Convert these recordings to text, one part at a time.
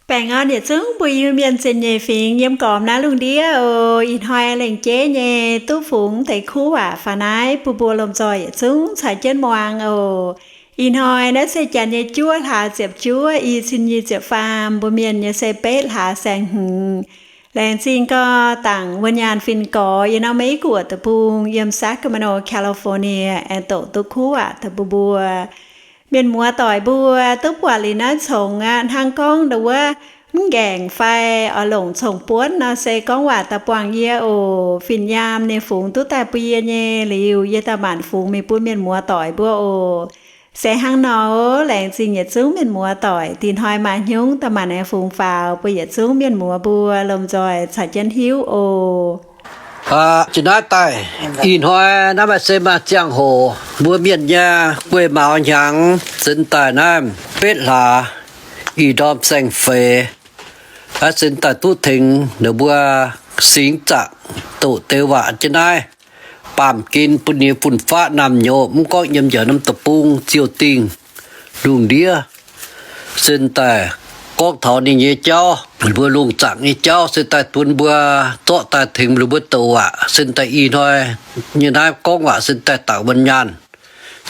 Baengh orn yietc zungv mbuo Iu-Mienh zinh nyeic fingx yiem gormx naaiv lungh ndiev oc. Ih hnoi lengc jeiv nyei duqv fungx deix kuv waac faaux naaiv bun mbuo lomh nzoih yietc zungv caux jienv muangx oc. Ih hnoi naaiv se janx nyei juov hlaax ziepc juov, i cin nyic ziepc faam, mbuo mienh nyei se betv hlaax saeng-hmz. Laengz zingh gau dangc wuov nyaanh fin-gorx yiem norm Meiv-Guoqv deic-bung, yiem Sacramento, California, aengx doqc duqv kuv waac daaih bun mbuo. Mienh muoz doic mbuo duqv buatc liuz naaiv congx aqv, hnangv gorngv ndau wuov mv nqaengc fai oix longc cong-buonv nor, se gorngv waac daaih buangh yie oc. Fin-yaam ninh fungx duqv daaih bun yie nyei liuz, yie daaih maanc fungx mingh bun mienh muoz doic mbuo oc. Se hnangv nor, laengz zingh yietc zungv mienh muoz doic dingh hnoi maaih hnyungv daaih maanc aengx fungx faaux bun yietc zungv mienh muoz mbuo lomh nzoih caux jienv hiuv oc. Aa, jiex naaiv daaih, ih hnoi naaiv maaih se maaih ziangh hoc mbuo mienh nyei guei mauz hnyangx sin daaih naaiv betv hlaax ih ndorm saeng-feix, aa, sin daaih duqv tengx ninh mbuo singx zaangc doqc deix waac jienv naaiv baamh gen bun ninh fun-faqv naamh nyouz, mv gorngv yiem njiec norm deic-bung ziouh dingh lungh ndiev, sin daaih gorngv taux ninh nyei jauv, mbuo lungh zaangc nyei jauv, sin daaih bun mbuo zorqv daaih tengx ninh mbuo doqc waac, sin daaih ih hnoi nyei naaiv gorngv waac sin daaih dangc wuov nyaanh,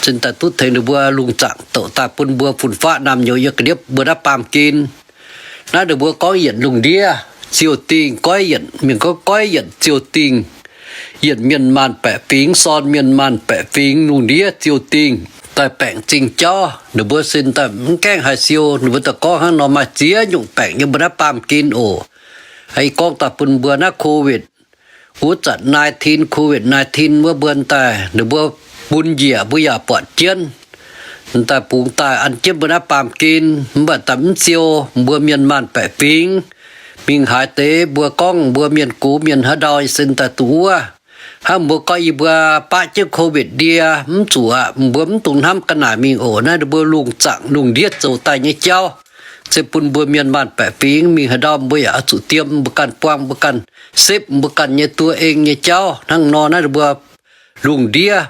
sin daaih duqv tengx ninh mbuo lungh zaangc doqc daaih bun mbuo fun-faqv naamh nyouz yiem ga'ndiev mbuo naaiv baamh gen. Naaiv ninh mbuo gorngv yienc lungh ndiev ziouh dingh, goiv yienc, mienh gorngv goiv yienc ziouh dingh, yienc mienh maanh baeqc fingx, sorn mienh maanh baeqc fingx, lungh ndiev ziouh dingh, daaih baengc zingh jauv. Ninh mbuo sin daaih mv gaengh haih siou, ninh mbuo daaih gorngv hnangv nor maaih ziex nyungc baengc yiem mbuo naaiv baamh gen oc. Ih gorngv daaih bun mbuo naaiv COVID, wuov zanc nineteen, COVID nineteen wuov mbuo daaih, ninh mbuo bun njiec mbuo yaac buatc jienv. Daaih bungx daaih an jienv mbuo naaiv baamh gen, mv baac daaih mv siou mbuo mienh maanh baeqc fingx. Mingh haaix deix mbuo gorngv mbuo mienh gox mienh haaix ndau sin daaih duqv wuov. Hnangv mbuo gorngv yie mbuo baqv jienv COVID ndie mv zuqc aqv, mbuo mv dungx hnamv ga'naaic mingh oc. Naaiv ninh mbuo lungh zaangc lungh ndiev zoux daaih nyei jauv, se bun mbuo mienh maanh baeqc fingx mingh haaix ndau mbuo yaac oix zuqc diem mbuo ganh buang mbuo ganh, sepv mbuo ganh nyei duqv en nyei jauv. Hnangv nor naaiv ninh mbuo lungh ndiev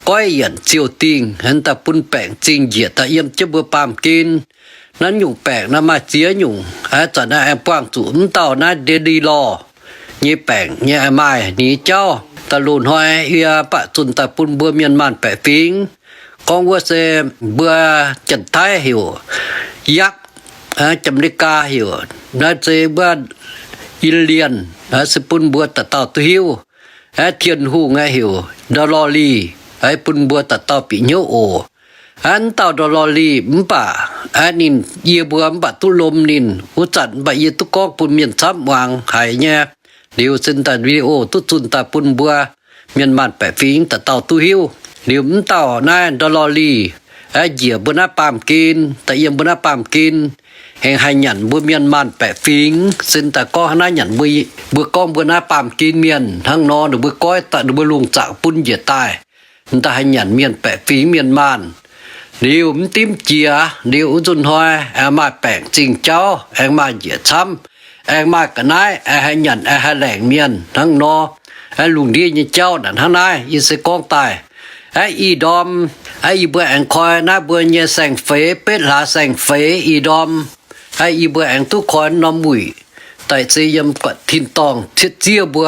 goiv yienc ziouh dingh, hen daaih bun baengc zingh njiec daaih yiem jienv mbuo baamh gen. Naaiv nyungc baengc naaiv maaih ziex nyungc, aa, zanc naaiv aengx buangh zuqc mv dauh naaiv ndie-ndie lorh nyei baengc nyei aengx maaih ninh nyei jauv. Daaih loz-hnoi yie baac zunh daaih bun mbuo mienh maanh baeqc fingx. Gorngv wuov se mbuo Janx-Taiv heuc Yakv, aa, Janx-America heuc, naaiv se wuov Indian, aa, se bun mbuo dauh dauh duqv hiuv. Aa, Tien-Hungh aeqv, heuc Dolores, aa, bun mbuo dauh dauh bieqc hnyouv oc. Aa, mv dauh Dolores mv baac, aa, ninh yie mbuo mv baac duqv lomh ninh wuov zanc, mv baac yie duqv gorngv bun mienh camv muangx haiz nyei. Liuz sin daaih video duqv zunh daaih bun mbuo mienh maanh baeqc fingx dauh dauh duqv hiuv. Liuz mv dauh naaiv Dolores, aa, njiec mbuo naaiv baamh gen, daaih yiem mbuo naaiv baamh gen, aengx haih nyanc mbuo mienh maanh baeqc fingx. Sin daaih gorngv hnangv naaiv nyanc mbuo, mbuo gorngv mbuo naaiv baamh gen mienh hnangv nor, ninh mbuo goiv daaih ninh mbuo lungh zaangc bun njiec daaih, daaih haih nyanc mienh baeqc fingx mienh maanh. Liuz mv dimv jiex, liuz wuov nzunc hnoi aengx maaih baengc zingh jauv, aengx maaih njiec camv, aengx maaih ga'naaiv, aengx haih nyanc, aengx haih laengc mienh hnangv nor. Aeqv, lungh ndiev nyei jauv naaic hnangv naaiv, yie se gorngv daaih. Aeqv, ih ndorm, aeqv, yie mbuo aengx koi naaiv mbuo nyei saeng-feix, betv hlaax saeng-feix ih ndorm. Aeqv, yie mbuo aengx duqv koi norm wuic daaih se yiem guatc tin-dorngh cietv ziev mbuo.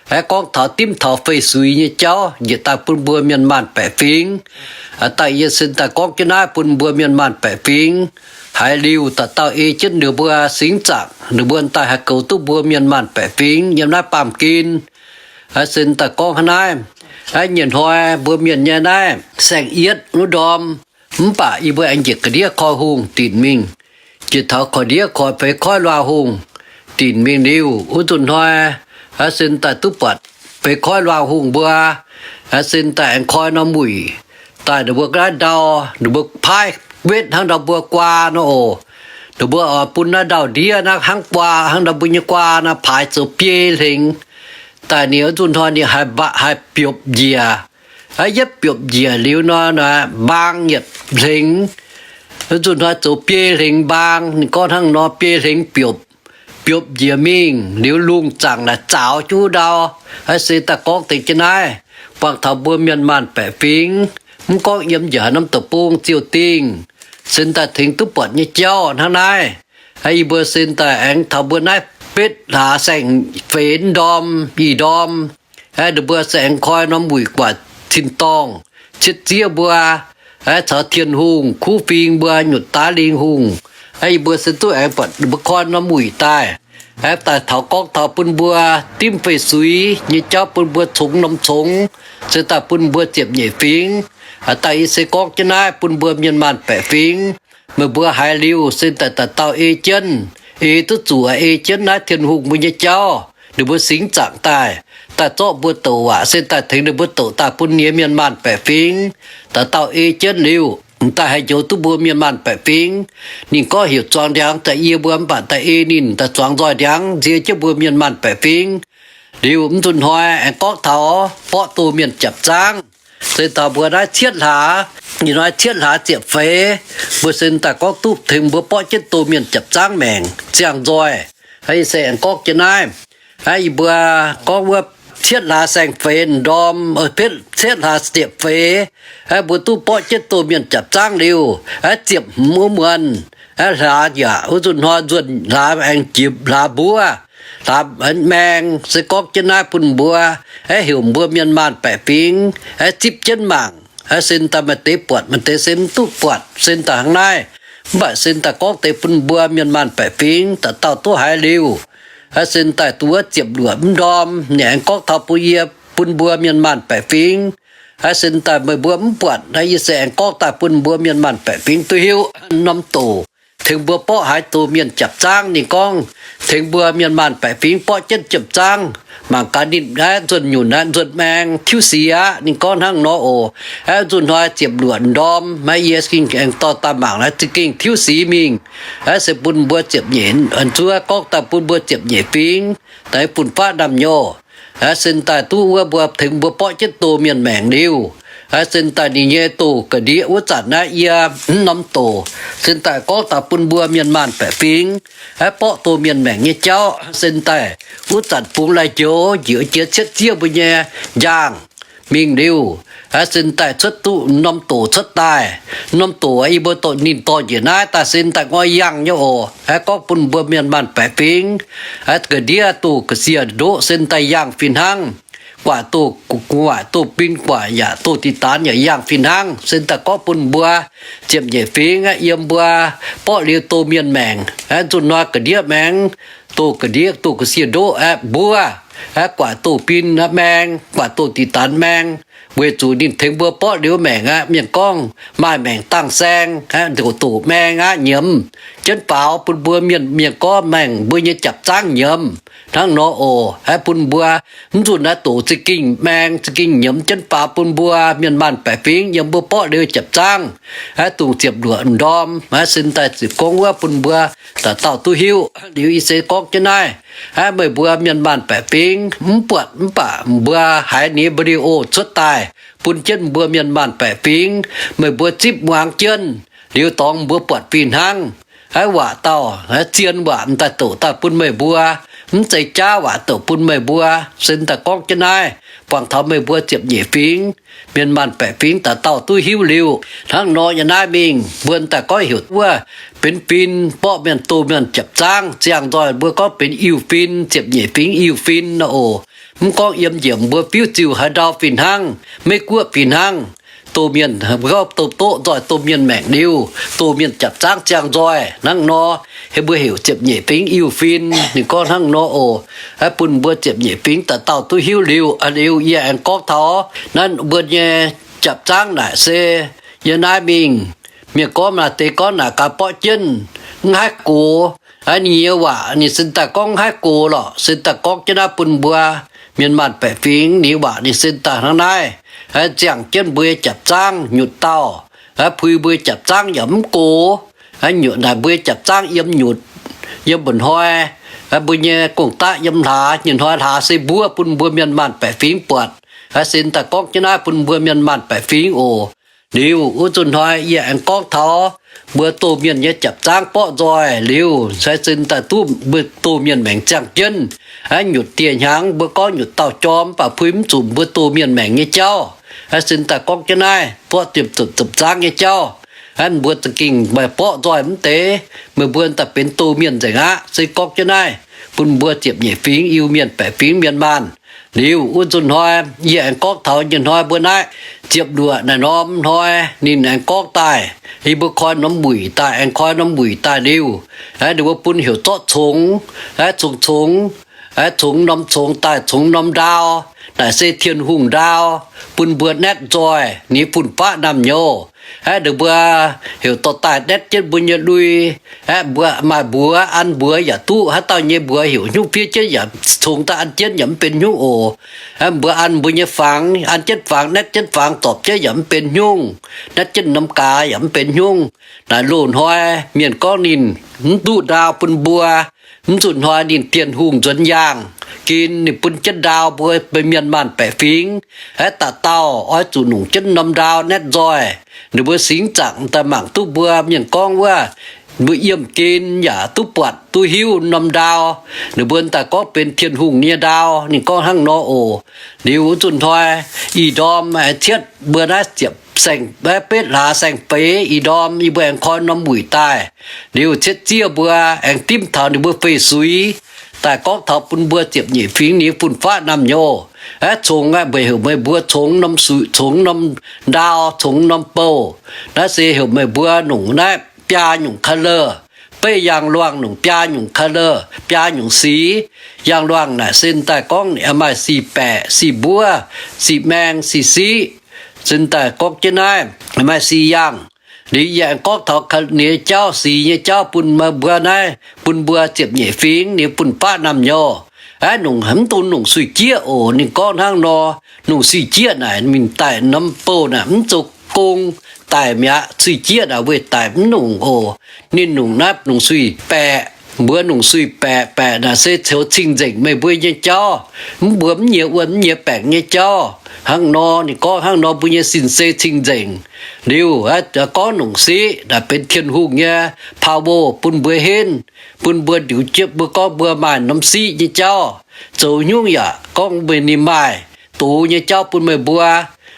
Aeqv, gorngv taux dimv taux fei-suix nyei jauv njiec daaih bun mbuo mienh maanh baeqc fingx. Daaih yie sin daaih gorngv jienv naaiv bun mbuo mienh maanh baeqc fingx. Haiz liuz dauh dauh ei jienv ninh mbuo singx zaangc, ninh mbuo daaih haih goux duqv mbuo mienh maanh baeqc fingx yiem naaiv baamh gen. Aeqv, sin daaih gorngv hnangv naaiv. Aeqv, nyei hnoi mbuo mienh nyei naaiv saeng-yietv wuov ndorm, mv baac yie mbuo aengx njiec ga'ndiev koi hungh dinc mingh. Njiec taux korv-ndiev korv-feix koiv luangh hungh dinc mingh liuz, wuov nzunc hnoi, aeqv, sin daaih duqv buatc feix koiv luangh hungh mbuo, aeqv, sin daaih aengx koi norm wuic daaih ninh mbuo ga'naaiv ndau, ninh mbuo paaiv wetv hnangv ndau mbuo guaa nor oc. Ninh mbuo oix bun naaiv ndau-ndiev naaiv hnangv guaa, hnangv ndau mbuo nyei guaa nor, paaix zoux biei hlengx. Daaih ninh wuov nzunc hnoi ninh haih mba'haiz biopv njiec. Aeqv, yietv biopv njiec liuz nor, mbaang yietc hlengx. Wuov nzunc hnoi zoux biei hlengx mbaang, ninh gorngv hnangv nor biei hlengx biopv. Biopv njiec mingh liuz lungh zaangc naaic zaaux jienv wuov ndau. Aeqv, se daaih gorngv deix jienv naaiv, buangh taux mbuo mienh maanh baeqc fingx, mv gorngv yiem njiec haaix norm deic-bung ziouh dingh, sin daaih tengx duqv buatc nyei jauv hnangv naaiv. Yie mbuo sin daaih aengx taux mbuo naaiv betv hlaax saeng-feix ndorm, ih ndorm, ninh mbuo se aengx koi norm wuic guaax tin-dorngh cietv ziev mbuo, caux Tin-Hungh kuv fing mbuo nyutc daaih lingh hungh. Yie mbuo se duqv aengx buatc ninh mbuo koi norm wuic daaih, daaih taux gorngv taux bun mbuo dimv fei-suix nyei jauv, bun mbuo congx norm congx, se daaih bun mbuo ziepc nyeic fingx. Daaih yie se gorngv jienv naaiv bun mbuo mienh maanh baeqc fingx. Meih mbuo haiz liuz, sin daaih dauh dauh ei jienv, ei duqv zuqc ei jienv naaiv Tin-Hungh mbuo nyei jauv, ninh mbuo singx zaangc daaih, daaih zorqv mbuo douc waac, sin daaih tengx ninh mbuo douc daaih bun nyei mienh maanh baeqc fingx. Dauh dauh ei jienv liuz, daaih haih njoux duqv mbuo mienh maanh baeqc fingx. Ninh gorngv heuc zuangx ndiangx daaih yie mbuo, mv baac daaih ei ninh daaih zuangx nzoih ndiangx nzie jienv mbuo mienh maanh baeqc fingx. Liuz mv nzunc hnoi aengx gorngv taux borqv doh mienh japc zaangv. Se taux mbuo naaiv cietv hlaax, ih hnoi cietv hlaax ziepc feix, mbuo sin daaih gorngv duqv tengx mbuo borqv jienv doh mienh japc zaangv maengc ziangh nzoih. Yie se aengx gorngv jienv naaiv, yie mbuo gorngv wuov cietv hlaax saeng-feix ndorm, cietv hlaax ziepc feix, mbuo duqv borqv jienv doh mienh japc zaangv liuz, ziepc hmz wuov muonz, hlaax yaac wuov nzunc hnoi nzuonx hlaax aengx jiex hlaax mbuov, hlaax maeng. Se gorngv jienv naaiv bun mbuo, heuc mbuo mienh maanh baeqc fingx zipv jienv mangc, sin daaih maaih deix buatc, maaih deix se mv duqv buatc, sin daaih hnangv naaiv. Mv baac sin daaih gorngv deix bun mbuo mienh maanh baeqc fingx dauh dauh duqv haiz liuz, sin daaih duqv wuov ziepc luoqc mv ndorm ninh aengx gorngv taux bun yie, bun mbuo mienh maanh baeqc fingx. Sin daaih meih mbuo mv buatc, yie se aengx gorngv daaih bun mbuo mienh maanh baeqc fingx duqv hiuv norm doc tengx mbuo borqv haaix doh mienh japc zaangv. Ninh gorngv tengx mbuo mienh maanh baeqc fingx borqv jienv japc zaangv, mangc gaax ninh aeqv, nzuonx nyunc aeqv, nzuonx maeng tiuv sic aqv. Ninh gorngv hnangv nor oc. Aeqv, nzunc hnoi ziepc luoqc ndorm, maiv yie ging aengx dorh daaih mangc naaiv za'gengh tiuv sic mingh. Aeqv, se bun mbuo ziepc nyeic, nzuov gorngv daaih bun mbuo ziepc nyeic fingx, daaih fun-faqv ndaamv-nyouz. Aeqv, sin daaih duqv wuov mbuo tengx mbuo borqv jienv doh mienh maengc liuz, aeqv, sin daaih ninh nyei doh ga'ndiev wuov zanc naaiv yie mv norm doc, sin daaih gorngv daaih bun mbuo mienh maanh baeqc fingx aeqv, borqv doh mienh maengc nyei jauv. Sin daaih wuov zanc bungx lai-njoux njiec jiex cietv ziev mbuo nyei njang mingh liuz, aeqv, sin daaih cuotv duqv norm doc cuotv daaih. Norm doc yie mbuo dorh ninh dorh njiec naaiv daaih sin daaih ngoi yangh nyei oc. Aeqv, gorngv bun mbuo mienh maanh baeqc fingx, aeqv, ga'ndiev doh ga'sie ndoqv sin daaih yangh fih hnangv. Guaax doh, guaax doh bin guaax yaac doh diqc daanx yaac yangh fih hnangv. Sin daaih gorngv bun mbuo ziepc nyeic fingx aeqv, yiem mbuo borqv liuz doh mienh maengc aeqv, nzunc hnoi ga'ndiev maengx, doh ga'ndiev doh ga'sie ndoqv aeqv, mbuov aeqv, guaax doh bin maeng, guaax doh diqc daanx maeng, weic zuqc ninh tengx mbuo borqv liuz maengc aqv. Mienh gorngv maaih maengc dangh saeng aeqv, ndoqc doqc maeng aqv, nyiemz jienv faaux bun mbuo mienh, mienh gorngv maengc mbuo nyei japc zaangv nyiemz hnangv nor oc. Aeqv, bun mbuo mv nzunc naaiv doqc za'gengh maeng za'gengh nyiemz jienv faaux bun mbuo mienh maanh baeqc fingx yiem mbuo borqv liuz japc zaangv. Aeqv, dongh ziepc luoqc ndorm aeqv, sin daaih ziepc gorngv wuov bun mbuo dauh dauh duqv hiuv. Liuz yie se gorngv jienv naaiv, aeqv, meih mbuo mienh maanh baeqc fingx mv buatc mv baac mbuo haiz ninh video cuotv daaih bun jienv mbuo mienh maanh baeqc fingx, meih mbuo zipv muangx jienv liuz dorngx mbuo buatc fih hnangv. Aeqv, waac dauh aeqv, zien waac m'daaih doqc daaih bun meih mbuo, mv zeiz jaav waac doqc bun meih mbuo. Sin daaih gorngv jienv naaiv, buangh taux meih mbuo ziepc nyeic fingx, mienh maanh baeqc fingx dauh dauh duqv hiuv liuz. Hnangv nor yiem naaiv mingh mbuo daaih gorngv heuc wuov benx fin, borqv mienh doh mienh japc zaangv ziangh nzoih mbuo gorngv benx iu-fin, ziepc nyeic fingx iu-fin nor oc. Mv gorngv yiem njiec mbuo fiuv ziuh haaix ndau fih hnangv, Meiv Guoqv fih hnangv, doh mienh, mbuo gorngv doh doqv nzoih doh mienh maengc liuz, doh mienh japc zaangv ziangh nzoih hnangv nor, heuc mbuo heuc ziepc nyeic fingx iu-fin. Ninh gorngv hnangv nor oc. Aeqv, bun mbuo ziepc nyeic fingx dauh dauh duqv hiuv liuz, liuz yie aengx gorngv taux naaiv mbuo nyei japc zaangv naaic se yiem naaiv mingh, mienh gorngv maaih deix gorngv naaic gaax borqv jienv mv haih gox. Aeqv, ninh nyei waac ninh sin daaih gorngv mv haih gox lorqc, sin daaih gorngv jienv naaiv bun mbuo mienh maanh baeqc fingx. Ninh waac ninh sin daaih hnangv naaiv. Aeqv, ziangh jienv mbuo nyei japc zaangv nyutc dauh. Aeqv, pui mbuo nyei japc zaangv yaac mv gox. Aeqv, nyutc naaic mbuo nyei japc zaangv yiem nyutc, yiem mba'hnoi. Aeqv, mbuo nyei gong-daqv yiem hlaax, nyutc hnoi hlaax se mbuov bun mbuo mienh maanh baeqc fingx buatc. Aeqv, sin daaih gorngv jienv naaiv bun mbuo mienh maanh baeqc fingx oc. Liuz wuov nzunc hnoi yie aengx gorngv taux mbuo doh mienh nyei japc zaangv borqv nzoih liuz, se sin daaih duqv mbuo doh mienh maengc ziangh jienv. Aeqv, nyutc dieh hnyangx mbuo gorngv nyutc dauh jorm, mv baac pui mv zuqc mbuo doh mienh maengc nyei jauv. Aeqv, sin daaih gorngv jienv naaiv borqv ziepc zuqc ziepc zaangv nyei jauv. Aeqv, mbuo za'gengh maaih borqv nzoih mv deix, meih mbuo daaih benx doz mienh nzengc aqv. Se gorngv jienv naaiv bun mbuo ziepc nyeic fingx Iu-Mienh, baeqc fingx mienh maanh. Liuz wuov nzunc hnoi yie aengx gorngv taux nyei hnoi mbuo naaiv ziepc luoqc naaic norm hnoi ninh aengx gorngv daaih, yie mbuo koi norm wuic daaih, aengx koi norm wuic daaih liuz, aeqv, ninh mbuo bun heuc zorqv congx, aeqv, congx congx, aeqv, congx norm congx daaih congx norm ndaau, naaic se Tin-Hungh ndaau, bun mbuo naetv nzoih ninh fun-faqv naamh nyouz. Aeqv, ninh mbuo heuc dorh daaih naetv jienv mbuo nyei lui. Aeqv, mbuo maaih mbuox an mbuox yaac duqv, haaix dauh nyei mbuox heuc hnyouv fiev jienv yaac congx daaih an jienv yaac mv benx hnyouv oc. Aeqv, mbuo an mbuo nyei fangx, an jienv fangx, naetv jienv fangx, zorpc jienv yaac mv benx hnyouv, naetv jienv norm gaax yaac mv benx hnyouv. Naaic loz-hnoi mienh gorngv ninh mv duqv ndaau bun mbuo, mv zuqc hnoi ninh Tin-Hungh nzuonx yaangh gen ninh bun jienv ndaau mbuo benx mienh maanh baeqc fingx. Aeqv, dauh dauh oix zuqc nongc jienv norm ndaau naetv nzoih. Ninh mbuo singx zaangc daaih mangc duqv mbuo mienh gorngv wuov, mbuo yiemh gen yaac duqv buatc duqv hiuv norm ndaau. Ninh mbuo daaih gorngv benx Tin-Hungh nyei ndaau. Ninh gorngv hnangv nor oc. Liuz wuov nzunc hnoi, ih ndorm aengx cietv mbuo naaiv ziepc saeng, betv hlaax saeng-feix ih ndorm yie mbuo aengx koi norm wuic daaih. Liuz cietv zieqv mbuo aengx dimv taux ninh mbuo fei suix daaih gorngv taux bun mbuo ziepc nyeic fingx ninh fun-faqv naamh nyouz. Aeqv, congx aeqv, mbuo heuc meih mbuo congx norm suix, congx norm ndaau, congx norm bouh. Naaiv se heuc meih mbuo nongc naaiv biaa nyungc color. Beiv yaangh luangh nongc biaa nyungc color, biaa nyungc sic. Yaangh luangh naaic se daaih gorngv maaih sic baeqc, sic mbuov, sic maeng, sic siqv. Se daaih gorngv jienv naaiv maaih sic yaangh. Liuz yie aengx gorngv taux ninh nyei jauv, sic nyei jauv bun meih mbuo naaiv, bun mbuo ziepc nyeic fingx ninh fun-faqv naamh nyouz. Aeqv, nongc mv dungx nongc suiv-jieqv oc. Ninh gorngv hnangv nor, nongc suiv-jieqv naaic mingh daaih norm bouh naaic mv zoux gong daic mi'aqv. Suiv-jieqv naaic weih daic mv nongc oc. Ninh nongc naaiv nongc suiv-baeqc. Mbuo nongc suiv-baeqc, baeqc naaic se coux cing-nzengc meih mbuo nyei jauv. Mv mbuo mv nyiex wuonh mv nyiex baengc nyei jauv. Hnangv nor, ninh gorngv hnangv nor mbuo nyei sin se cing-nzengc. Liuz, gorngv nongc siqv naaic benx Tin-Hungh nyei power bun mbuo henv, bun mbuo ndiux jienv mbuo gorngv mbuo maaih norm siqv nyei jauv. Zoux nyungc yaac gorngv meih ninh maaih doz nyei jauv bun meih mbuo.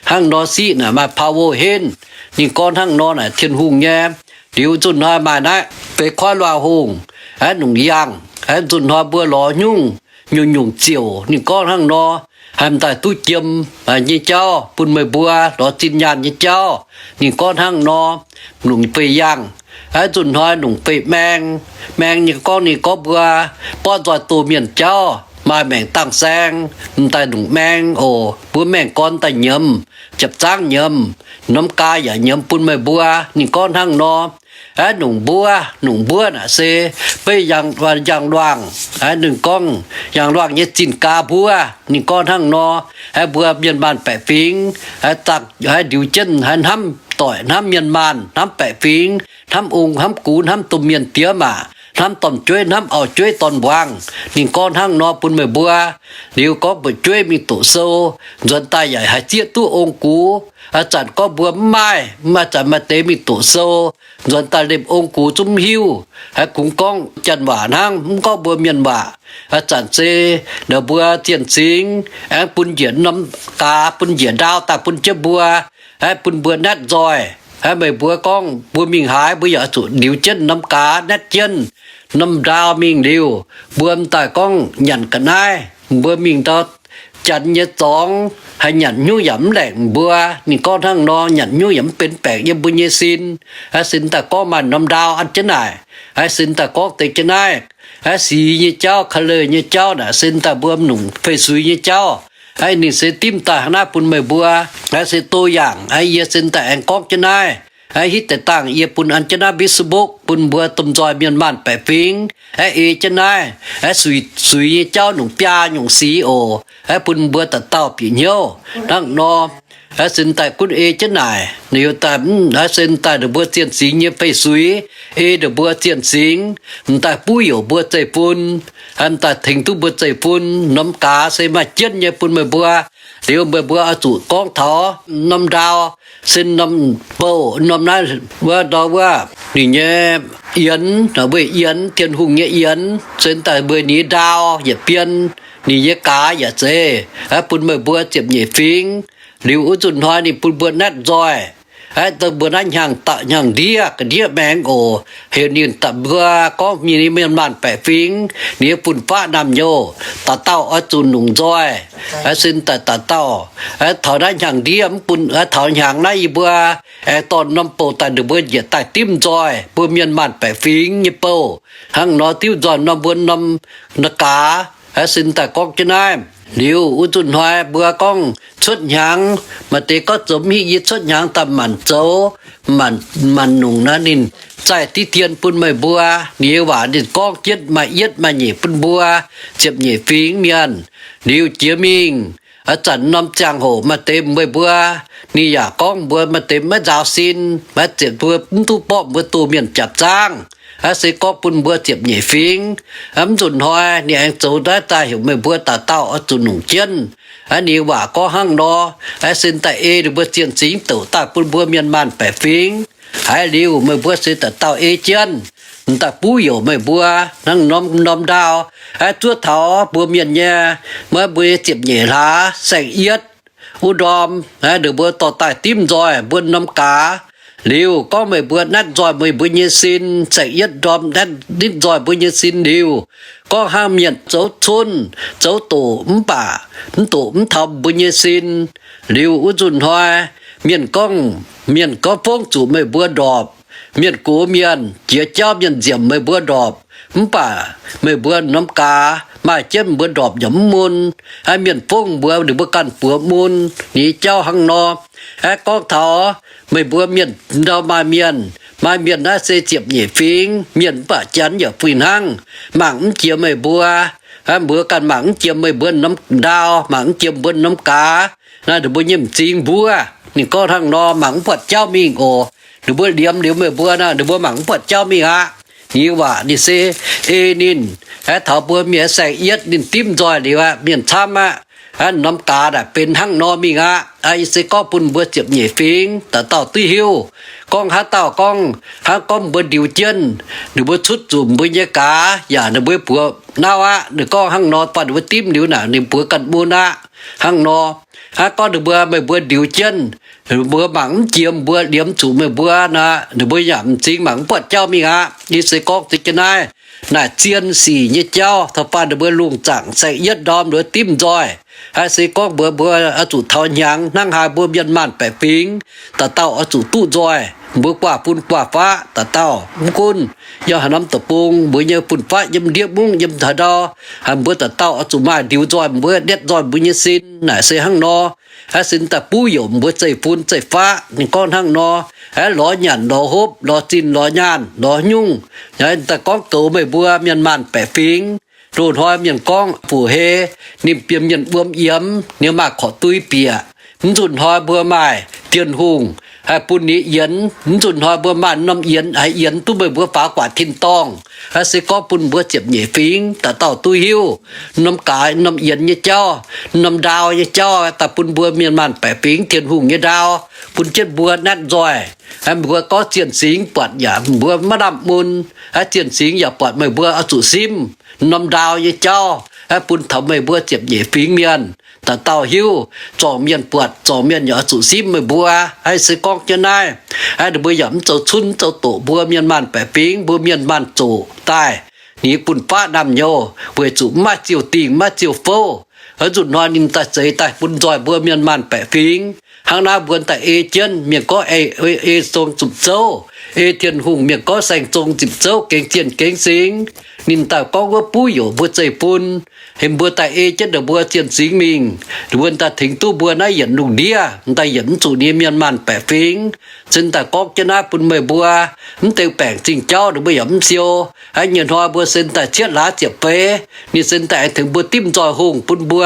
Hnangv nor siqv naaic maaih power henv. Ninh gorngv hnangv nor naaic Tin-Hungh nyei. Liuz nzunc hnoi maaih naaiv beix koiv luangh hungh, aeqv, nungc yangh, aeqv, nzunc hnoi mbuo lorz nyungc, nyungc-nyungc ziouc. Ninh gorngv hnangv nor, haih daaih duqv jiem nyei jauv bun meih mbuo lorz zinh nyaanh nyei jauv. Ninh gorngv hnangv nor, nungc fei yangh, aeqv, nzunc hnoi nungc fei maeng. Maeng nyei gorngv ninh gorngv mbuo borqv nzoih doh mienh jauv, maaih maengc dangh saeng, m'daaih nungc maeng oc. Mbuo maengh gorn daaih nyiemz, japc zaangv nyiemz, norm gaax yaac nyiemz bun meih mbuo. Ninh gorngv hnangv nor, aeqv, nungc mbuov, nungc mbuov naaic se beiv yaangh luangh. Aeqv, ninh gorngv yaangh luangh nyei zinh gaax mbuov. Ninh gorngv hnangv nor, aeqv, mbuo mienh maanh baeqc fingx, aeqv, ndiux jienv, aeqv, hnamv doic, hnamv mienh maanh, hnamv baeqc fingx, hnamv ong, hnamv gux, hnamv domh mienh diex maac, hnamv dorn-jueiv, hnamv auv-jueiv, dorn-mbuangz. Ninh gorngv hnangv nor bun meih mbuo. Liuz gorngv fu'jueiv mingh doqc sou, nzuonx daaih yaac haiz zieqv duqv ong gux. A'zanc gorngv mbuo mv maaih, mv maaih, zanc maaih deix mingh doqc sou, nzuonx daaih lemh ong gux zungv mv hiuv. Haiz kungx gorngv janx waac hnangv, mv gorngv mbuo mienh waac. A'zanc se ninh mbuo zienh singx aengx bun njiec norm gaax, bun njiec ndaau daaih bun jienv mbuo, aeqv, bun mbuo naetv nzoih. Aeqv, meih mbuo gorngv mbuo mingh haaix, mbuo yaac zuqc ndiux jienv norm gaax, naetv jienv norm ndaau mingh liuz, mbuo m'daaih gorngv nyanc ga'naaiv. Mbuo mingh ndau janx nyei zorngx, haih nyanc hnyouv yaac mv laengc mbuo. Ninh gorngv hnangv nor, nyanc hnyouv yaac mv benx baengc yiem mbuo nyei sin. Aeqv, sin daaih gorngv maaih norm ndaau an jienv naaic. Aeqv, sin daaih gorngv deix jienv naaiv, aeqv, sic nyei jauv, ka'leiz nyei jauv naaic, sin daaih mbuo nungc fei suix nyei jauv. Aeqv, ninh se dimv daaih hnangv naaiv bun meih mbuo. Aeqv, se doh yaangc, aeqv, yie sin daaih aengx gorngv jienv naaiv. Aeqv, hitv deix dangh yie bun an jienv naaiv Facebook bun mbuo domh nzoih mienh maanh baeqc fingx. Aeqv, ei jienv naaiv, aeqv, suix, suix nyei jauv nungc biaa nyungc sic oc. Aeqv, bun mbuo dauh dauh bieqc hnyouv hnangv nor. Aeqv, sin daaih gunv ei jienv naaic, ninh daaih, aeqv, sin daaih ninh mbuo zienh singx nyei fei suix, ei ninh mbuo zienh singx, m'daaih buv youc mbuo zeiv-fun, m'daaih tengx duqv mbuo zeiv-fun. Norm gaax se maaih jienv nyei bun meih mbuo. Liuz meih mbuo oix zuqc gorngv taux norm ndaau, se norm bouh, norm naaiv wuov ndau wuov, ninh nyei yienx, weih yienx, Tin-Hungh nyei yienx, se daaih mbuo ninh ndaau yietc bien, ninh nyei gaax yaac zeiz, aeqv, bun meih mbuo ziepc nyeic fingx. Liuz wuov nzunc hnoi ninh bun mbuo naetv nzoih. Aav, mbuo naaiv hnyangx-ndiev ga'ndiev maengx oc. Heuc ninh daaih mbuo gorngv mienh maanh baeqc fingx, ninh nyei fun-faqv naamh nyouz dauh dauh oix zuqc nungc nzoih. Aav, sin daaih dauh dauh, taux naaiv hnyangx-ndiev mv bun, taux hnyangx naaiv yie mbuo aengx dorh norm bouh daaih, ninh mbuo njiec daaih dimv nzoih mbuo mienh maanh baeqc fingx nyei bouh. Hnangv nor dimv nzoih norm mbuo norm gaax. Aav, sin daaih gorngv jienv naaiv liuz, wuov nzunc hnoi mbuo gorngv cuotv hnyangx, maaih deix gorngv zoux mv hiuv, yie cuotv hnyangx daaih maanc zoux, maanc, maanc nungc naaiv, ninh zaih diqv dien bun meih mbuo. Ninh nyei waac ninh gorngv jienv maaih yietv maaih nyeic bun mbuo ziepc nyeic fingx mienh. Liuz jiex mingh, aav, zanc norm ziangh hoc maaih deix meih mbuo, ninh yaac gorngv mbuo maaih deix maiv nzaaux sin, maiv ziepc mbuo mv duqv borqv mbuo doh mienh jaapc zaangv. Aav, se gorngv bun mbuo ziepc nyeic fingx. Aav, mv nzunc hnoi ninh aengx zoux naaiv daaih heuc meih mbuo dauh dauh oix zuqc nungc jienv. Aav, ninh waac gorngv hnangv nor. Aav, sin daaih ei ninh mbuo zienh singx douc daaih bun mbuo mienh maanh baeqc fingx. Haiz liuz meih mbuo se dauh dauh ei jienv, m'daaih buv youc meih mbuo hnangv norm, norm ndaauv. Aav, zuov taux mbuo mienh nyei, maiv, mbuo nyei ziepc nyeic hlaax saeng-yietv wuov ndorm, aav, ninh mbuo dorh daaih dimv nzoih mbuo norm gaax. Liuz gorngv meih mbuo natv nzoih meih mbuo nyei sin, saeng-yietv ndorm natv, nitv nzoih mbuo nyei sin liuz, gorngv hnangv mienh zoux cunh, zoux doqc mv baac mv doqc mv taux mbuo nyei sin. Liuz wuov nzunc hnoi, mienh gorngv, mienh gorngv fongv zuqc meih mbuo ndorpc. Mienh gox mienh jiex jauv mienh nziemc meih mbuo ndorpc, mv baac meih mbuo norm gaax maaih jienv mbuo ndorpc yaac mv mun. Aav, mienh fongv mbuo, ninh mbuo ganh buoz mun. Ninh nyei jauv hnangv nor. Aav, gorngv taux meih mbuo mienh ndau maaih mienh, maaih mienh naaiv se ziepc nyeic fingx mienh mv baac janx yaac fih hnangv, mangc mv jiex meih mbuo. Aav, mbuo ganh mangc mv jiex meih mbuo norm ndaauv, mangc mv jiex mbuo norm gaax. Naaiv ninh mbuo nyei m'zing mbuov. Ninh gorngv hnangv nor, mangc mv buatc jauv mingh oc. Ninh mbuo liemh liuz meih mbuo nor, ninh mbuo mangc mv buatc jauv mingh aqv. Ninh nyei waac ninh se ei ninh, aav, taux mbuo mienh saeng-yietv ninh dimv nzoih liuz aqv, mienh camv aqv. Aav, norm gaax naaic benx hnangv nor mingh aqv. Aav, yie se gorngv bun mbuo ziepc nyeic fingx dauh dauh duqv hiuv. Gorngv haaix dauh gorngv, hnangv gorngv mbuo ndiux jienv, ninh mbuo cutv zuqc mbuo nyei gaax yaac ninh mbuo buoz nauv aqv. Ninh gorngv hnangv nor, baac ninh mbuo dimv liuz naaic ninh buoz ganh mun aqv. Hnangv nor, hnangv gorngv ninh mbuo, meih mbuo ndiux jienv, mbuo mangc mv jiex mbuo liemh zuqc meih mbuo nor, ninh mbuo yaac m'zing mangc mv buatc jauv mingh aqv. Yie se gorngv ziex jienv naaiv, naaic zien sic nyei jauv, taux faanh ninh mbuo lungh zaangc saeng-yietv ndorm ninh mbuo dimv nzoih. Aav, se gorngv mbuo, mbuo oix zuqc taux hnyangx hnangv haaix mbuo mienh maanh baeqc fingx, dauh dauh oix zuqc duqv nzoih. Mbuo guaax fun guaax faqv dauh dauh, mv gunv yiem haaix norm deic-bung, mbuo nyei fun-faqv yiem ndiev mungv yiem haaix ndau, mbuo dauh dauh oix zuqc maaih ndiux nzoih mbuo, nietv nzoih mbuo nyei sin. Naaic se hnangv nor. Aav, sin daaih buv youc mbuo zeiv-fun zeiv-faqv. Ninh gorngv hnangv nor. Aav, lorz nyanc lorz hopv, lorz zinh lorz nyaanh lorz nyungc. Daaih gorngv goux meih mbuo mienh maanh baeqc fingx. Loz-hnoi mienh gorngv fuqv-hei, ninh bieqc mienh wuom yiemx, ninh maaih korqv dui bieqc. Mv nzunc hnoi mbuo maaih Tin-Hungh haih bun ninh yienx. Mv nzunc hnoi mbuo maaih norm yienx, haih yienx duqv meih mbuo faaux guaax tin-dorngh. Aav, se gorngv bun mbuo ziepc nyeic fingx dauh dauh duqv hiuv norm gaax, norm yienx nyei jauv, norm ndaau nyei jauv, daaih bun mbuo mienh maanh baeqc fingx Tin-Hungh nyei ndaau, bun jienv mbuo natv nzoih. Aav, mbuo gorngv zienh singx buatc yaac mbuo maiv lamh mun. Aav, zienh singx yaac buatc meih mbuo oix zuqc simv norm ndaau nyei jauv. Aav, bun taux meih mbuo ziepc nyeic fingx mienh dauh dauh hiuv, zorngc mienh buatc, zorngc mienh yaac oix zuqc simv meih mbuo. Aav, se gorngv jienv naaiv, aav, ninh mbuo yaac mv zoux cunv mv zoux doqc mbuo mienh maanh baeqc fingx, mbuo mienh maanh zoqc daaih. Ninh fun-faqv naamh nyouz weic zuqc mv maaih ziouc dingh, mv maaih ziouc fouv. Aav, nzunc hnoi ninh daaih zeix daaih bun nzoih mbuo mienh maanh baeqc fingx. Hnangv naaiv mbuo daaih ei jienv, mienh gorngv ei, ei, ei zong zipc zouv, ei Tin-Hungh, mienh gorngv saeng zong zipc zouv, gengx zienh gengx singx. Ninh daaih gorngv wuov buv youc mbuo zeiv-fun, hemx mbuo daaih ei jienv ninh mbuo zienh singx mingh, ninh mbuo daaih tengx duqv mbuo naaiv yietc lungh ndiev, daaih yietc mv zuqc ninh mienh maanh baeqc fingx. Cin daaih gorngv jienv naaiv bun meih mbuo, mv deix baengc zingh jauv ninh mbuo yaac mv siou. Aav, nyei hnoi mbuo sen daaih cietv hlaax ziepc feix, ninh sen daaih aengx tengx mbuo dimv nzoih hungh bun mbuo.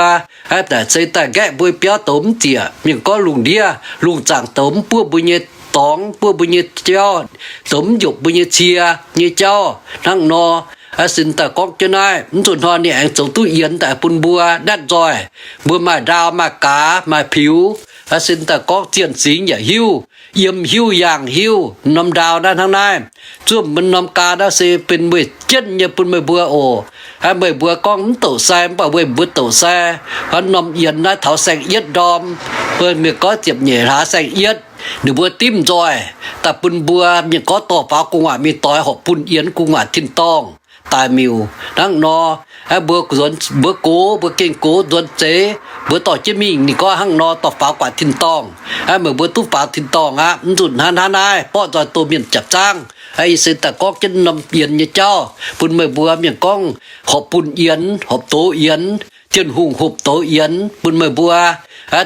Aav, daaih se daaih nqaeqv mbuo biauv douz mv ziec, mienh gorngv lungh ndiev lungh zaangc douz mv buov mbuo nyei dorngx, buov mbuo nyei jauv, douz mv njopc mbuo nyei cie nyei jauv hnangv nor. Aav, sin daaih gorngv jienv naaiv, mv zuqc hnoi ninh aengx zoux duqv yienx daaih bun mbuo natv nzoih. Mbuo maaih ndaau, maaih gaax, maaih piux. Aav, sin daaih gorngv zienh singx yaac hiuv, yiem hiuv, yaangh hiuv, norm ndaau naaiv hnangv naaiv. Zuov mbuo norm gaax naaiv se benx weih jienv nyei bun meih mbuo oc. Aav, meih mbuo gorngv mv douc sai, mv baac weih mbuo douc sai. Aav, norm yienx naaiv taux saeng-yietv ndorm, mbuo mienh gorngv ziepc nyeic hlaax saeng-yietv. ninh mbuo dimv nzoih daaih bun mbuo mienh gorngv dorh faaux gu'nguaaic mingh doix horpc bun yienx gu'nguaaic tin-dorngh daic miuc. Hnangv nor, mbuo, mbuo gox, mbuo gengh gox nzuonx zeiz, mbuo dorh jienv mingh. Ninh gorngv hnangv nor dorh faaux gu'nguaaic tin-dorngh. Meih mbuo duqv faaux tin-dorngh aqv. Mv nzunc hnangv naaiv naaiv borqv nzoih doh mienh jaapc zaangv. Ih se daaih gorngv jienv norm yienx nyei jauv bun meih mbuo mienh gorngv horpc bun yienx, horpc doz yienx, Tin-Hungh hopc doz yienx bun meih mbuo,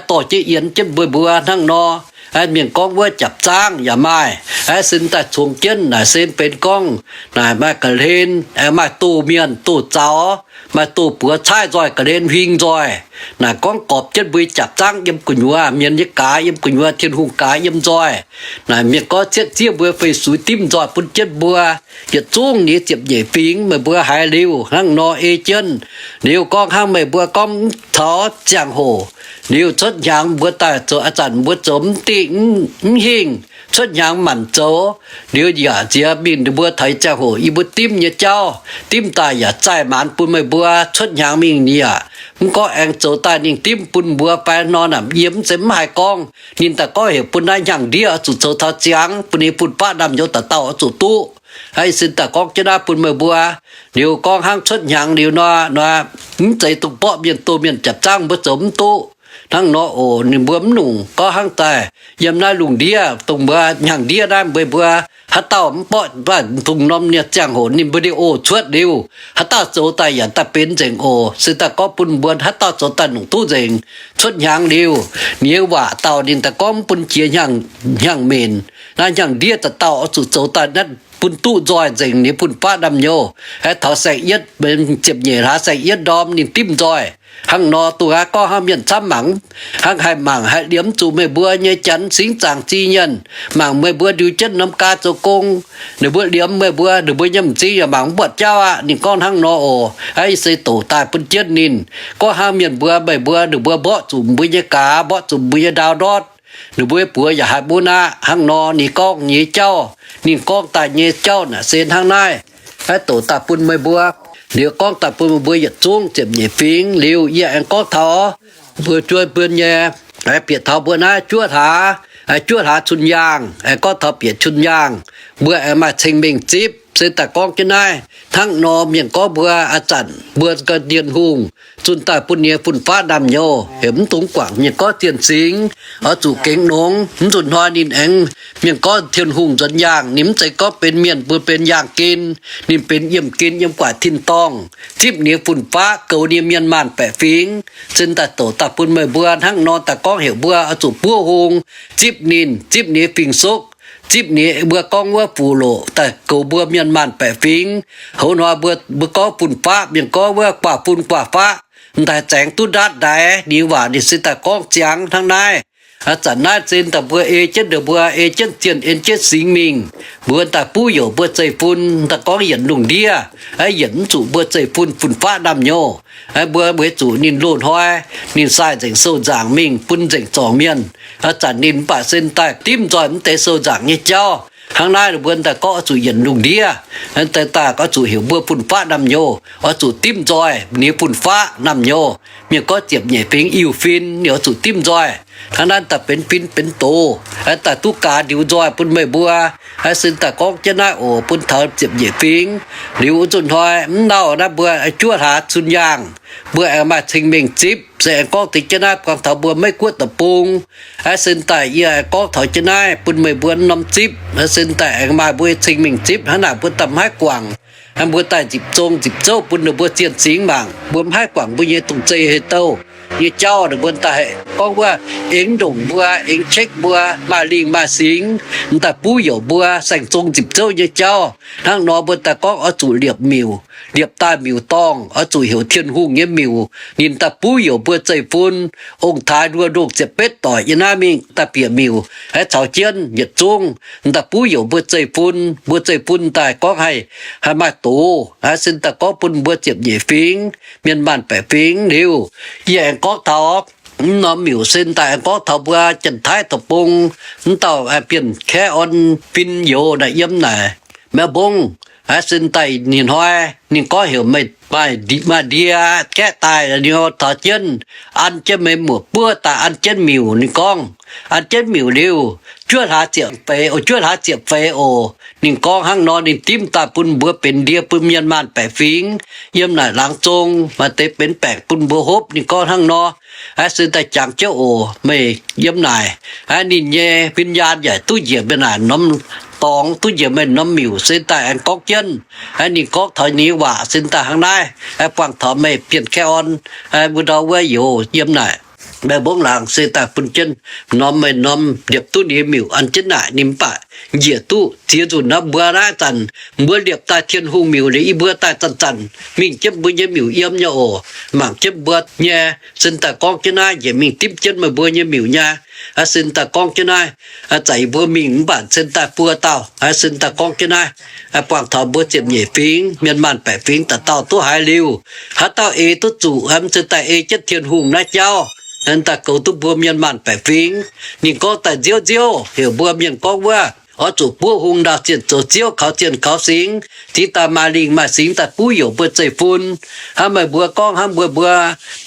dorh jienv yienx jienv meih mbuo hnangv nor. Mienh gorngv wuov jaapc zaangv yaac maaih, sin daaih congx jienv naaic, sen benx gorngv naaic maaih ga'hlen, maaih doh mienh doh zaux, maaih doh buoz caaiv nzoih, ga'hlen huing nzoih. Naaic gorngv gorpc jienv mbuo jaapc zaangv yiem gu'nyuoz, mienh nyei gaax yiem gu'nyuoz, Tin-Hungh gaax yiem nzoih. Naaic mienh gorngv cietv ziev mbuo fei suix dimv nzoih bun jienv mbuo. Yietc zungv nyei ziepc nyeic fingx meih mbuo haiz liuz hnangv nor ei jienv. Liuz gorngv hnangv meih mbuo gorngv mv taux ziangh hoc, liuz cuotv hnyangx mbuo daaih zoux, a'zanc mbuo zoux mv dingh mv hingh, cuotv hnyangx manc zoux, liuz yaac nziex mingh ninh mbuo taux ziangh hoc yie mbuo dimv nyei jauv, dimv daaih yaac zaih maanz bun meih mbuo cuotv hnyangx mingh ni aqv. Mv gorngv aengx zoux daaih ninh dimv bun mbuo fai nor naaic, yie mv zeiz mv haih gorngv. Ninh daaih gorngv heuc bun naaiv hnyangx-ndiev oix zuqc zoux taux ziangx, bun ninh fun-faqv naamh nyouz dauh dauh oix zuqc duqv. Ih sin daaih gorngv jienv naaiv bun meih mbuo. Liuz gorngv hnangv cuotv hnyangx liuz nor, mv zeiz dongh borqv mienh doh mienh jaapc zaangv mbuo zoux mv duqv. Hnangv nor oc, ninh mbuo mv longc gorngv hnangv daaih yiem naaiv lungh ndiev dongh mbuo hnyangx-ndiev naaiv, meih mbuo haaix dauh mv borqv, mv baac dongh norm nyei ziangh hoc ninh mbuo ndie-oc cuotv liuz, haaix dauh zoux daaih yaac daaih benx nzengc oc. Se daaih gorngv bun mbuo haaix dauh zoux daaih longc duqv nzengc. Cuotv hnyangx liuz, ninh nyei waac dauh ninh daaih gorngv mv bun jiex hnyangx-menc, naaiv hnyangx-ndiev dauh dauh oix zuqc zoux daaih naaiv bun duqv nzoih nzengc ninh fun-faqv naamh nyouz. Taux saeng-yietv, ziepc nyeic hlaax saeng-yietv ndorm ninh dimv nzoih. Hnangv nor dongh aqv, gorngv hnangv mienh camv mangc, hnangv haih mangc haih liemh zuqc meih mbuo nyei janx singx zaangc zingh nyienh, mangc meih mbuo ndiux jienv norm gaa zoux gong, ninh mbuo liemh meih mbuo, ninh mbuo nyei m'zing yaac mangc mv buatc jauv aqv. Ninh gorngv hnangv nor oc. Ih se doqc daaih bun jienv ninh. Gorngv hnangv mienh mbuo, meih mbuo, ninh mbuo mborqv zuqc mbuo nyei gaax, mborqv zuqc mbuo nyei ndau ndortv, ninh mbuo buoz yaac haih mun aqv. Hnangv nor ninh gorngv nyei jauv, ninh gorngv daaih nyei jauv naaic se hnangv naaiv. Doqc daaih bun meih mbuo, liuz gorngv daaih bun meih mbuo yietc zungv ziepc nyeic fingx liuz, yie aengx gorngv taux mbuo juov mbuo nyei, bieqc taux mbuo naaiv juov hlaax, juov hlaax cun yaangh, aengx gorngv taux bieqc cun yaangh, mbuo aengx maaih ceng-mengh zipv. Se daaih gorngv jienv naaiv, hnangv nor mienh gorngv mbuo a'zanc mbuo ganh Tin-Hungh zunh daaih bun ninh nyei fun-faqv naamh nyouz, heuc mv dungx guangc mienh gorngv zienh singx, oix zuqc gengx nongx. Mv nzunc hnoi ninh aengx, mienh gorngv Tin-Hungh nzuonx yaangh, ninh mv zeiz gorngv benx mienh mbuo benx yaangh gen, ninh benx yiemh gen yiem gu'nguaaic tin-dorngh, zipv ninh nyei fun-faqv, goux ninh nyei mienh maanh baeqc fingx. Sin daaih doqc daaih bun meih mbuo hnangv nor daaih gorngv heuc mbuo oix zuqc buov hung, zipv ninh, zipv ninh nyei fing-soqv, zipv ninh, mbuo gorngv wuov fuc loqc daaih goux mbuo mienh maanh baeqc fingx. Hoz hnoi mbuo, mbuo gorngv fun-faqv, mienh gorngv wuov guaav fun guaav faqv, m'daaih zaengx duqv ndaatv ndaix. Ninh waac ninh se daaih gorngv ziangx hnangv naaiv. A'zanc naaiv zinh daaih mbuo ei jienv, ninh mbuo ei jienv zienh, ei jienv singx mingh, mbuo daaih buv youc mbuo zeiv-fun, daaih gorngv yienc lungh ndiev, yienc mv zuqc mbuo zeiv-fun fun-faqv naamh nyouz. Mbuo weic zuqc ninh loz-hnoi ninh sai nzengc sou nzaangc mingh bun nzengc zorngc mienh. A'zanc ninh mv baac se daaih dimv nzoih mv deix sou nzaangc nyei jauv. Hnangv naaiv mbuo daaih gorngv oix zuqc yienc lungh ndiev, daaih gorngv zuqc heuc mbuo fun-faqv naamh nyouz, oix zuqc dimv nzoih ninh fun-faqv naamh nyouz. Mienh gorngv ziepc nyeic fingx Iu-fin, ninh oix zuqc dimv nzoih. Hnangv naaiv daaih benx fin benx doz, daaih duqv gaax ndiux nzoih bun meih mbuo. Sin daaih gorngv jienv naaiv oc, bun taux ziepc nyeic fingx. Liuz wuov nzunc hnoi mv lauh naaiv mbuo juov hlaax cun yaangh, mbuo aengx maaih ceng-mengh zipv. Se aengx gorngv deix jienv naaiv buangh taux mbuo Meiv Guoqv deic-bung. Sin daaih yie aengx gorngv taux jienv naaiv bun meih mbuo norm zipv. Sin daaih aengx maaih mbuo ceng-mengh zipv hnangv naaic, mbuo daaih mv haih guangc. Mbuo daaih nzipc zong nzipc zouv bun ninh mbuo zienh singx mangc. Mbuo mv haih guangc mbuo nyei dongh zeiv hei douh nyei jauv. Ninh mbuo daaih gorngv wuov, aengx ndongc mbuo, aengx check mbuo maaih lingh maaih singx, m'daaih buv youc mbuo saeng-zong nzipc zouv nyei jauv. Hnangv nor mbuo daaih gorngv oix zuqc liepc miuc, liepc daaih miuc-dorngh, oix zuqc heuc Tin-Hungh nyei miuc. Ninh daaih buv youc mbuo zeiv-fun, ong-taaix nduov ndongh ziepc betv doic yiem naaiv mingh daaih bieqc miuc, haih caux jienv yietc zungv. M'daaih buv youc mbuo zeiv-fun, mbuo zeiv-fun daaih gorngv haih, haih maaih doz. Sin daaih gorngv bun mbuo ziepc nyeic fingx, mienh maanh baeqc fingx liuz, yie aengx gorngv taux mv norm miuc. Sin daaih aengx gorngv taux mbuo Janx-Taiv deic-bung, mv dauh Bienh Kaeqv Orn fin youz naaic yiem naaic Melbourne. Sin daaih ninh hnoi, ninh gorngv heuc meih maaih ndie-, maaih ndie-gaeqv daaih, ninh taux jienv, an jienv meih muoc buov daaih an jienv miuc. Ninh gorngv, an jienv miuc liuz, juov hlaax ziepc feix oc, juov hlaax ziepc feix oc. Ninh gorngv hnangv nor, ninh dimv daaih bun mbuo benx ndie bun mienh maanh baeqc fingx yiem naaic laangz zong, maaih deix benx baengc bun mbuo hopv. Ninh gorngv hnangv nor, aav, se daaih jangx jienv oc, meih yiem naaic, aav, ninh nyei วิญญาณ yaac duqv njiec meih naaic norm dorngx, duqv njiec meih norm miuc, se daaih aengx gorngv jienv, aav, ninh gorngv taux ninh nyei waac se daaih hnangv naaiv, aav, buangh taux meih Bienh Kaeqv Orn, aav, wuov ndau wuov youz yiem naaic, meih mbongv laangz se daaih bun jienv norm meih norm liepc duqv ninh nyei miuc an jienv naaic, ninh mv baac njiec duqv ziex nzunc nor. Mbuo naaiv zanc mbuo liepc daaih Tin-Hungh miuc liuz, yie mbuo daaih zanc-zanc mingh jienv mbuo nyei miuc yiem nyei oc, mangc jienv mbuo nyei. Sin daaih gorngv jienv naaiv, njiec mingh dimv jienv meih mbuo nyei miuc nyei. Aav, sin daaih gorngv jienv naaiv, aav, zaqc yie mbuo mingh mv baac sin daaih buo dauh. Aav, sin daaih gorngv jienv naaiv, aav, buangh taux mbuo ziepc nyeic fingx, mienh maanh baeqc fingx dauh dauh duqv haiz liuz, haaix dauh ei duqv zuqc, aav, mv, sin daaih ei jienv Tin-Hungh naaiv jauv, aav, daaih goux duqv mbuo mienh maanh baeqc fingx. Ninh gorngv daaih nziouv nziouv heuc mbuo mienh gorngv wuov, oix zuqc buov hung, ndaauh zienh zoux ziouv, kaux zienh kaux singx, cingx daaih maaih lingh maaih singx daaih buv youc mbuo zeiv-fun. Hnangv meih mbuo gorngv hnangv mbuo mbuo,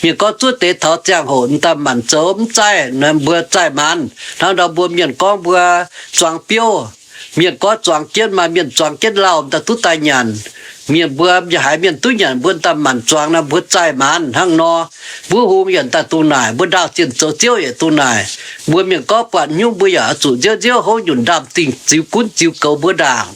mienh gorngv zuov deix taux ziangh hoc daaih maanc zoux mv zaih, mbuo zaih maanc. Hnangv ndau mbuo mienh gorngv mbuo zuangx biouv, mienh gorngv zuangx jienv, maaih mienh zuangx jienv lauh daaih duqv daaih nyanc. Mienh mbuo yaac haiz mienh duqv nyanc, mbuo daaih maanc zuangx nor, mbuo zaih maanc hnangv nor. Buov hung yaac daaih dungx naaic, mbuo ndaauh zienh zoux ziouv yaac dungx naaic. Mbuo mienh gorngv buatc hnyouv mbuo yaac oix zuqc nziouv nziouv houv nyunc ndaamv-dingh ziux gunv ziux goux mbuo ndaangc.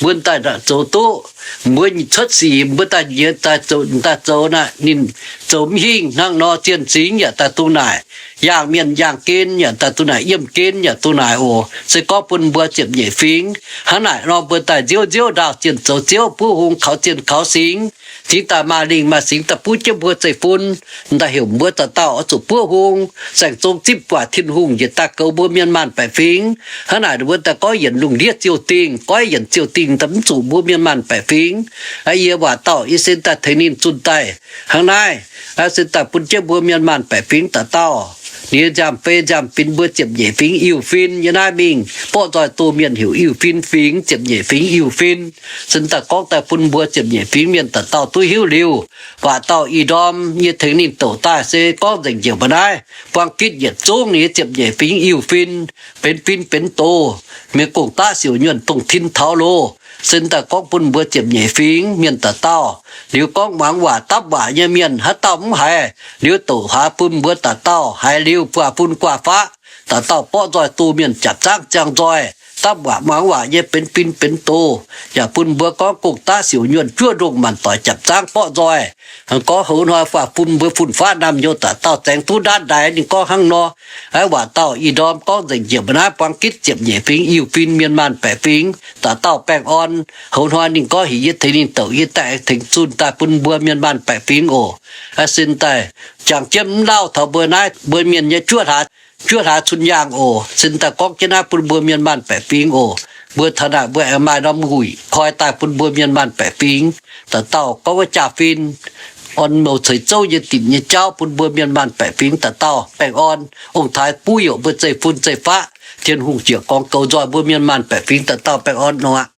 Mbuo daaih zoux duqv, mbuo cuotv sic, mbuo daaih nyiex daaih zoux, daaih zoux naaic, ninh zoux mv hingh hnangv nor. Zienh singx yaac daaih dungx naaic, yaangh mienh yaangh gen yaac daaih dungx naaic, yiemh gen yaac dungx naaic oc. Se gorngv bun mbuo ziepc nyeic fingx hnangv naaic nor, mbuo daaih nziouv nziouv ndaauh zienh zoux ziouv, buov hung kaux zienh kaux singx, cingx daaih maaih lingh maaih singx daaih buv jienv mbuo zeiv-fun. Daaih heuc mbuo dauh dauh oix zuqc buov hung, saeng-zong zipv guaax Tin-Hungh njiec daaih goux mbuo mienh maanh baeqc fingx. Hnangv naaic mbuo daaih goiv yienc lungh ndiev ziouc dingh, goiv yienc ziouc dingh daaih mv zuqc mbuo mienh maanh baeqc fingx. Aa, yie waac dauh yie sin daaih tengx ninh zunh daaih hnangv naaiv. Aa, sin daaih bun jienv mbuo mienh maanh baeqc fingx dauh dauh, ninh nyei nziaamv-fei nziaamv-binx mbuo ziepc nyeic fingx Iu-Fin yiem naaiv mingh borqv nzoih doh mienh heuc Iu-Fin fingx, ziepc nyeic fingx Iu-Fin. Sin daaih gorngv daaih bun mbuo ziepc nyeic fingx mienh dauh dauh duqv hiuv liuz, waac dauh ih ndorm yie tengx ninh douc daaih se gorngv nzengc njiec mbuo naaiv buang gitv yietc zungv ninh nyei ziepc nyeic fingx Iu-Fin, benx fin benx doz, mienh gong-daqv siouc nyuonh dongh tin taux loh. Sin daaih gorngv bun mbuo ziepc nyeic fingx mienh dauh dauh, liuz gorngv muangx waac dapv waac nyei mienh haaix dauh mv haiz, liuz douc haaix bun mbuo dauh dauh haiz liuz buatc fun guaax faqv, dauh dauh borqv nzoih doh mienh jaapc zaangv ziangh nzoih. Dapv waac muangx waac nyei benx fin benx doz, yaac bun mbuo gorngv gong-daqv siouc nyuonh juov ndongh maanc doic jaapc zaangv borqv nzoih. Gorngv hoz hnoi faah bun mbuo fun-faqv naamh nyouz dauh dauh zaengx duqv ndaatv ndaix. Ninh gorngv hnangv nor. Aa, waac dauh ih ndorm gorngv nzengc njiec mbuo naaiv buang gitv ziepc nyeic fingx Iu-Fin mienh maanh baeqc fingx dauh dauh baengh orn. Hoz hnoi ninh gorngv heuc yie tengx ninh douc, yie daaih tengx zunh daaih bun mbuo mienh maanh baeqc fingx oc. Aa, sin daaih jangx jienv mv lauh taux mbuo naaiv mbuo mienh nyei juov hlaax, juov hlaax cun yaangh oc. Sin daaih gorngv jienv naaiv bun mbuo mienh maanh baeqc fingx oc. Mbuo taux naaic mbuo aengx maaih norm wuic koi daaih bun mbuo mienh maanh baeqc fingx dauh dauh gorngv wuov jaa-fin, orn mouz ceix zouv nyei dinc nyei jauv bun mbuo mienh maanh baeqc fingx dauh dauh baengh orn. Ong-taaix buv youc mbuo zeiv-fun zeiv-faqv, Tin-Hungh jieqv gorngv goux nzoih mbuo mienh maanh baeqc fingx dauh dauh baengh orn nor aqv.